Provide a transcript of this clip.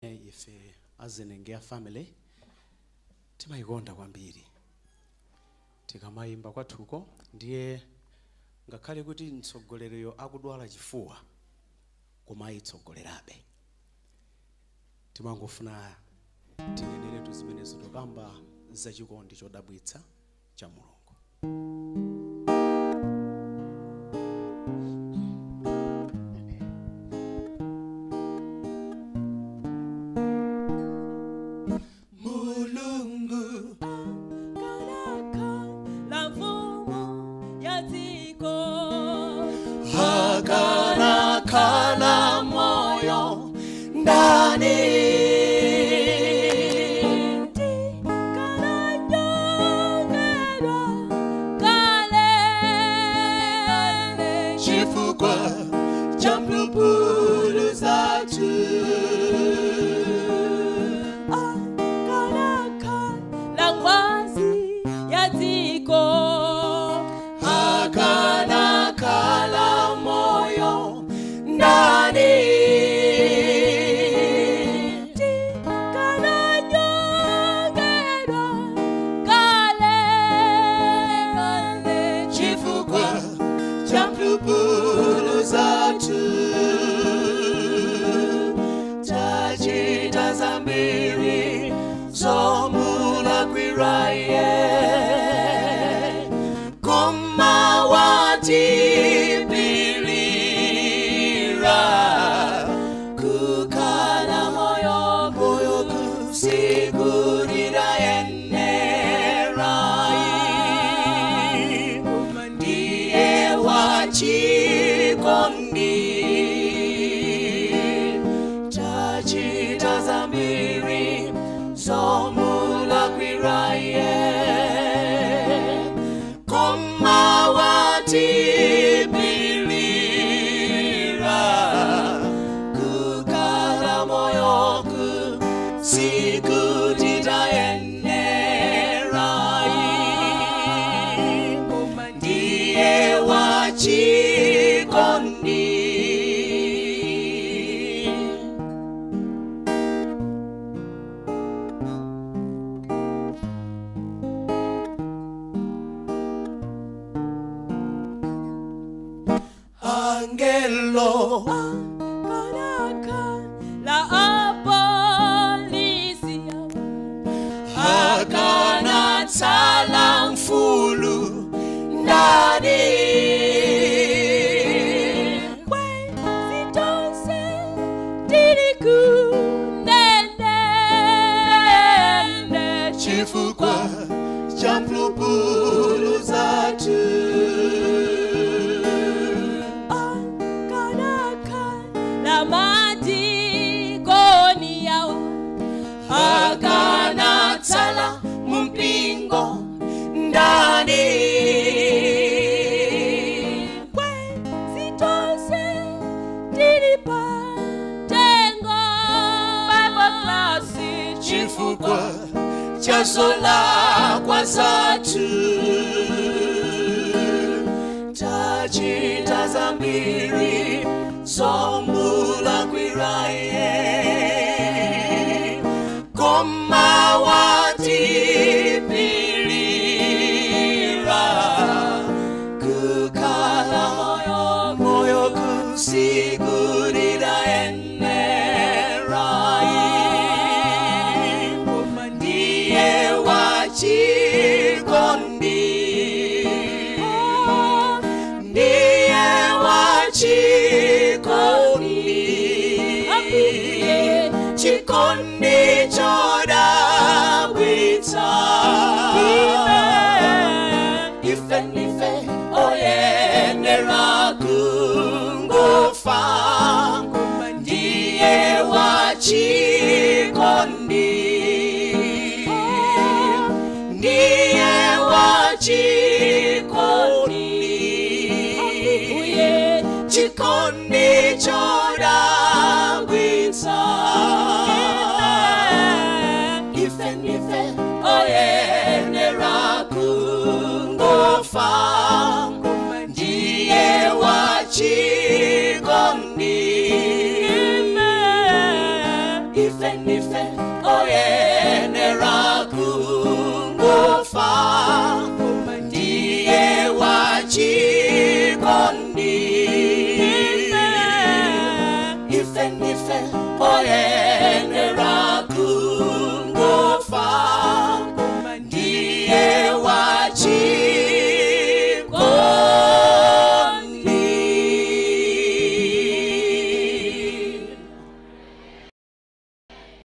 Ife aZenengeya family timayikonda kwambiri tikamayimba kwathuko, ndiye ngakhale kuti mtsogoleriyo akudwala chifuwa koma ayitsogolerabe. Timangofuna tineneretu zimenezo tokamba zachikondi chodabwitsa cha Mulungu. Mulungu la mfumu ya dziko akanakhala moyo ndani tikananyongedwa kale chifukwa cha mphulupulu zathu akanakhala ngwazi ya dziko akanakhala moyo ndani tikananyongedwa kale chifukwa cha mphulupulu zathu tachita zambiri zomulakwiraye koma watipirira kukhala moyo moyo kusikurira yenerai ndiye wachikondi tachita zambiri zomulakwiraye koma watipirira kukhala moyo kusikutitayenerai ndiye wachikondi. Angelo akanakhala apolisi akanatsala mfulu ndani kwezitonse tili kunene chifukwa cha mphulupulu zathu akanakhala madikoni yawo akanatsala mumpingo ndani kwezitonse tili patengo Bible class chifukwa cha zolakwa zathu tachita zambiri zomulakwiraye koma watipirira kukhala moyo moyo kusikurira enerai ndiye wachikondi ndiye wachikondi chikondi chodabwitsa ife nife oyenera kungofa ndiye wachikondi ndiye wachikondi chikondi chodabwitsa. Ife ndife oyenera kungofa.